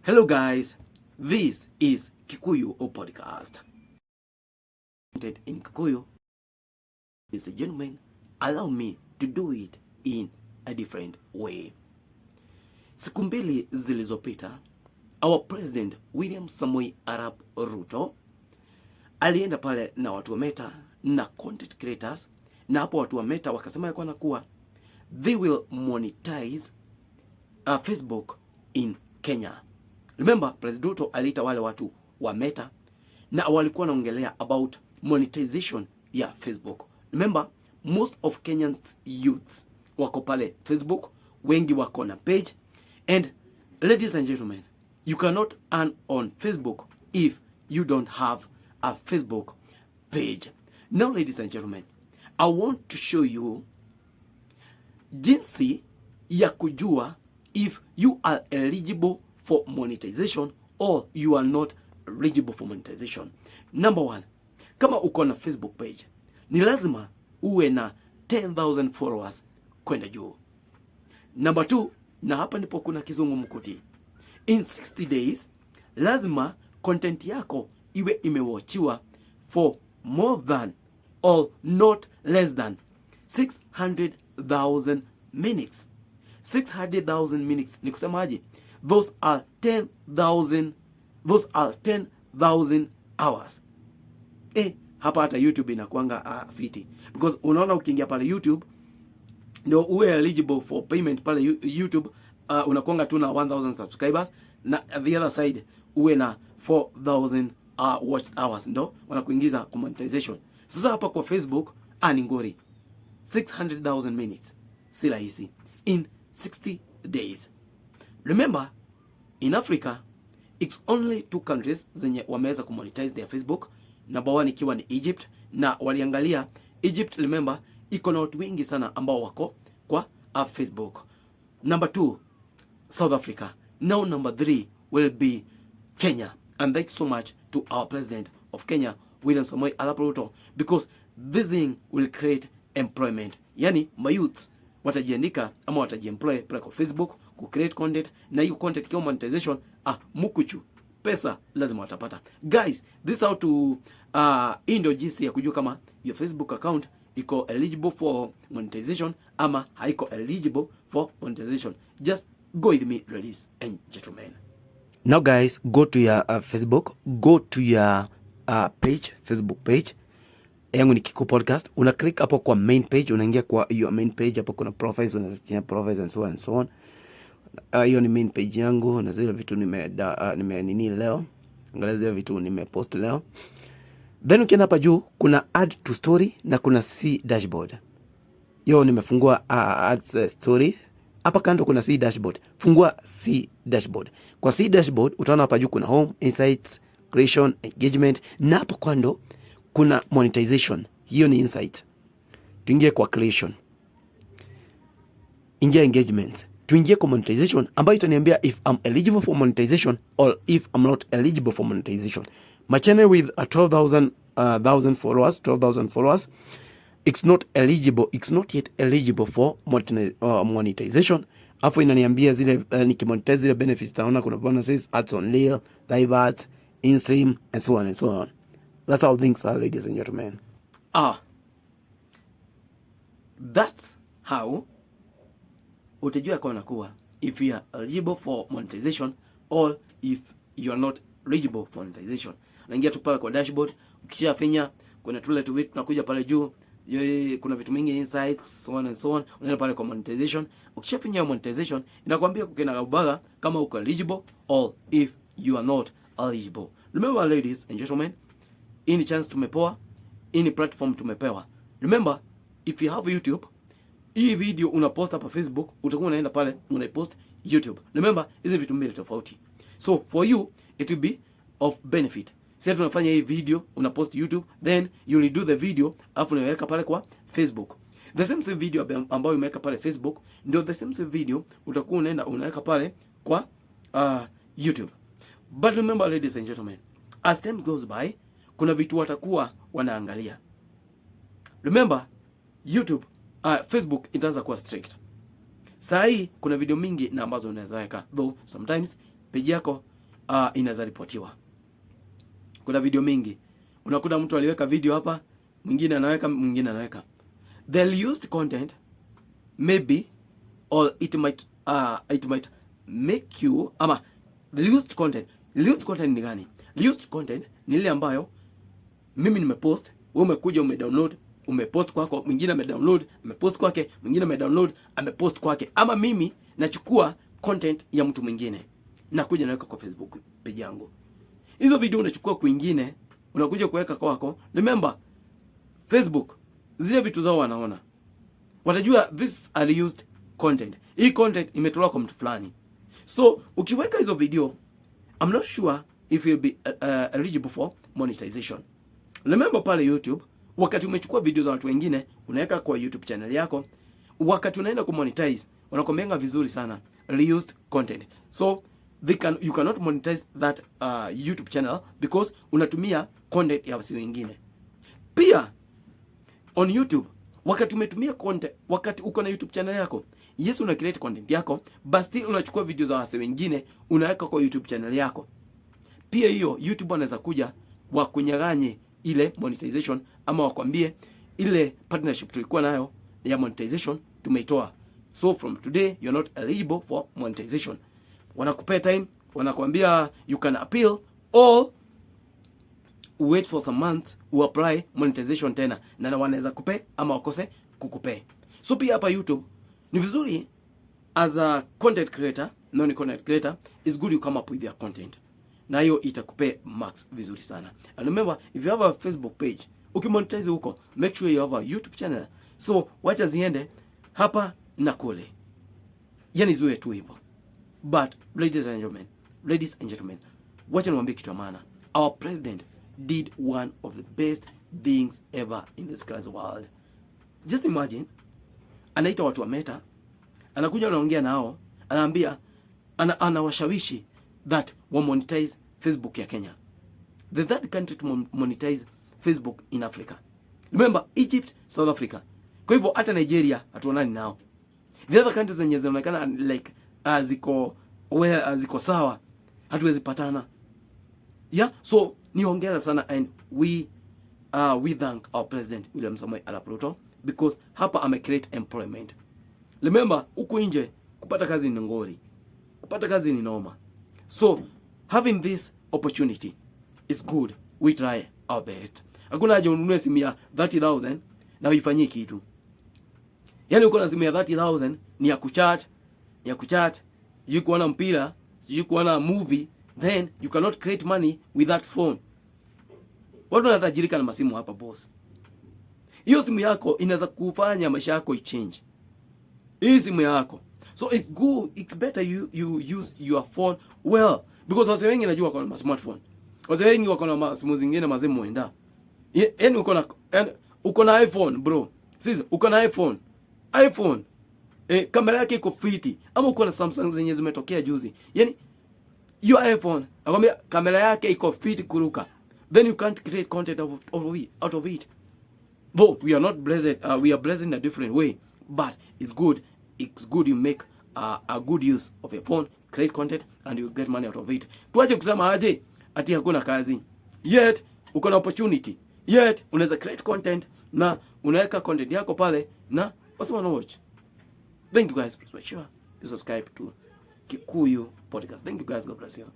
Hello guys, this is Kikuyu Podcast. In Kikuyu, ladies and gentlemen, allow me to do it in a different way. Siku 2 zilizopita, our President William Samoei Arap Ruto alienda pale na watu wa Meta na content creators, na hapo watu wa Meta wakasema ya kuwa they will monetize Facebook in Kenya. Remember, President Ruto aliita wale watu wa Meta na walikuwa wanaongelea about monetization ya Facebook. Remember, most of Kenyan youths wako pale Facebook, wengi wako na page, and ladies and gentlemen, you cannot earn on Facebook if you don't have a Facebook page. Now, ladies and gentlemen, I want to show you jinsi ya kujua if you are eligible for monetization or you are not eligible for monetization. Number one, kama uko na Facebook page, ni lazima uwe na 10,000 followers kwenda juu. Number two, na hapa ndipo kuna kizungumkuti. In 60 days, lazima content yako iwe imewatchiwa for more than or not less than 600,000 minutes. 600,000 minutes ni kusemaje? Those are 10,000, those are 10,000 hours. Hapa hata YouTube inakuanga fiti because unaona ukiingia pale YouTube ndio uwe eligible for payment pale YouTube, unakuanga tu na 1000 subscribers na the other side uwe na 4000 watch hours ndo wanakuingiza kwa monetization. Sasa hapa kwa Facebook ni ngori, 600,000 minutes si rahisi in 60 days. Remember, in Africa it's only two countries zenye wameweza kumonetize their Facebook. Number one ikiwa ni Egypt, na waliangalia Egypt, remember, iko na watu wengi sana ambao wako kwa Facebook. Number two, South Africa. Now number three will be Kenya. And thanks so much to our president of Kenya, William Samoei Arap Ruto, because this thing will create employment. Yani mayouths watajiandika ama watajiemploy pale kwa Facebook ku create content, na hiyo content ikiwa monetization, mukuchu pesa lazima watapata. Guys, this how to hii ndio jinsi ya kujua kama your Facebook account iko eligible for monetization ama haiko eligible for monetization. Just go with me, ladies and gentlemen. Now guys, go to your Facebook, go to your page, Facebook page yangu ni Kikuyu Podcast. Una click hapo kwa main page, unaingia kwa your main page. Hapo kuna profiles, unasikia profiles and so on and so on. Hiyo ni main page yangu na zile vitu nime nini leo, angalia zile vitu nimepost leo. Then ukienda hapa juu kuna add to story na kuna see dashboard. Yo nimefungua add story. Hapa kando kuna see dashboard. Fungua see dashboard. Kwa see dashboard utaona hapa juu kuna home, insights, creation, engagement na hapo kando kuna monetization. Hiyo ni insight. Tuingie kwa creation. Ingia engagement. Tuingie kwa monetization ambayo itaniambia if I'm eligible for monetization or if I'm not eligible for monetization. My channel with a 12,000 thousand followers, 12,000 followers, it's not eligible, it's not yet eligible for monetization. Afu inaniambia zile nikimonetize zile benefits taona kuna bonuses, ads on reel, live ads, in stream and so on and so on. That's how things are, ladies and gentlemen. That's how utajua kwa nakuwa if you are eligible for monetization or if you are not eligible for monetization. Unaingia tu pale kwa dashboard, ukishafinya kuna tule tu vitu tunakuja pale juu, kuna vitu mingi, insights, so on and so on. Unaenda pale kwa monetization, ukishafinya monetization inakwambia kinagaubaga kama uko eligible or if you are not eligible. Remember, ladies and gentlemen, hii ni chance tumepewa, hii ni platform tumepewa. Remember, if you have YouTube, hii video unapost hapa Facebook, utakuwa unaenda pale unaipost YouTube. Remember, hizi vitu mbili tofauti. So for you it will be of benefit. Sasa tunafanya hii video unapost YouTube, then you will do the video alafu unaweka pale kwa Facebook. The same same video ambayo umeweka pale Facebook ndio the same same video utakuwa unaenda unaweka pale kwa YouTube. But remember, ladies and gentlemen, as time goes by, kuna vitu watakuwa wanaangalia. Remember, YouTube, Facebook itaanza kuwa strict. Saa hii kuna video mingi na ambazo unaweza weka, though sometimes page yako inaweza ripotiwa. Kuna video mingi, unakuta mtu aliweka video hapa, mwingine anaweka, mwingine anaweka. The reused content maybe or it might make you, ama reused content. Reused content ni gani? Reused content ni ile ambayo mimi nimepost, wewe umekuja umedownload, umepost kwako, mwingine amedownload, amepost kwake, mwingine amedownload, amepost kwake, ama mimi nachukua content ya mtu mwingine nakuja naweka kwa Facebook page yangu. Hizo video unachukua kwingine, unakuja kuweka kwako. Remember, Facebook zile vitu zao wanaona, watajua this are reused content, hii content imetolewa kwa mtu fulani. So ukiweka hizo video, I'm not sure if you'll be eligible for monetization. Remember, pale YouTube, wakati umechukua video za watu wengine unaweka kwa YouTube channel yako, wakati unaenda kumonetize, wanakwambianga vizuri sana, reused content. So they can you cannot monetize that YouTube channel because unatumia content ya watu wengine. Pia on YouTube, wakati umetumia content, wakati uko na YouTube channel yako, yes, una create content yako, but still unachukua video za wase wengine unaweka kwa YouTube channel yako. Pia hiyo YouTube wanaweza kuja wakunyang'anye ile monetization, ama wakwambie ile partnership tulikuwa nayo ya monetization tumeitoa, so from today you're not eligible for monetization. Wanakupea time, wanakwambia you can appeal or wait for some months uapply monetization tena, na wanaweza kupe ama wakose kukupe. So pia hapa YouTube ni vizuri, as a content creator, non content creator, it's good you come up with your content, na hiyo itakupe marks vizuri sana. And remember, if you have a Facebook page, ukimonetize huko, make sure you have a YouTube channel. So wacha ziende hapa na kule, yani ziwe tu hivyo. But ladies and gentlemen, ladies and gentlemen, wacha niwaambie kitu ya maana. Our president did one of the best things ever in this class world. Just imagine, anaita watu wa Meta, anakuja anaongea nao, anaambia, anawashawishi that wa monetize Facebook ya Kenya, the third country to monetize Facebook in Africa. Remember, Egypt, South Africa. Kwa hivyo hata Nigeria hatuonani nao. The other countries zenye zinaonekana like ziko where ziko sawa, hatuwezi patana. Yeah, so ni hongera sana, and we thank our President William Samoei Arap Ruto because hapa ame create employment. Remember, huku nje kupata kazi ni ngori, kupata kazi ni noma. So having this opportunity is good. We try our best. Hakuna haja ununue simu ya 30,000 na uifanyie kitu. Yaani uko na simu ya 30,000 ni ya kuchat, ni ya kuchat, sijui kuona mpira, sijui kuona movie, then you cannot create money with that phone. Watu wanatajirika na masimu hapa, boss. Hiyo simu yako inaweza kufanya maisha yako ichange. Hii simu yako. So it's good, it's better you use your phone well because wase wengi najua wako na smartphone. Wase wengi wako na simu zingine mazee muenda. Yaani uko na iPhone, bro. Sisi uko na iPhone. iPhone. Kamera yake iko fiti, ama uko na Samsung zenye zimetokea juzi. Yaani your iPhone, nakwambia kamera yake iko fiti kuruka. Then you can't create content out of it. Though we are not blessed, we are blessed in a different way, but it's good. It's good you make a good use of your phone, create content and you get money out of it. Tuache kusema aje ati hakuna kazi. Yet uko na opportunity. Yet unaweza create content na unaweka content yako pale na wase wana watch. Thank you guys. Please make sure you subscribe to Kikuyu Podcast. Thank you guys. God bless you.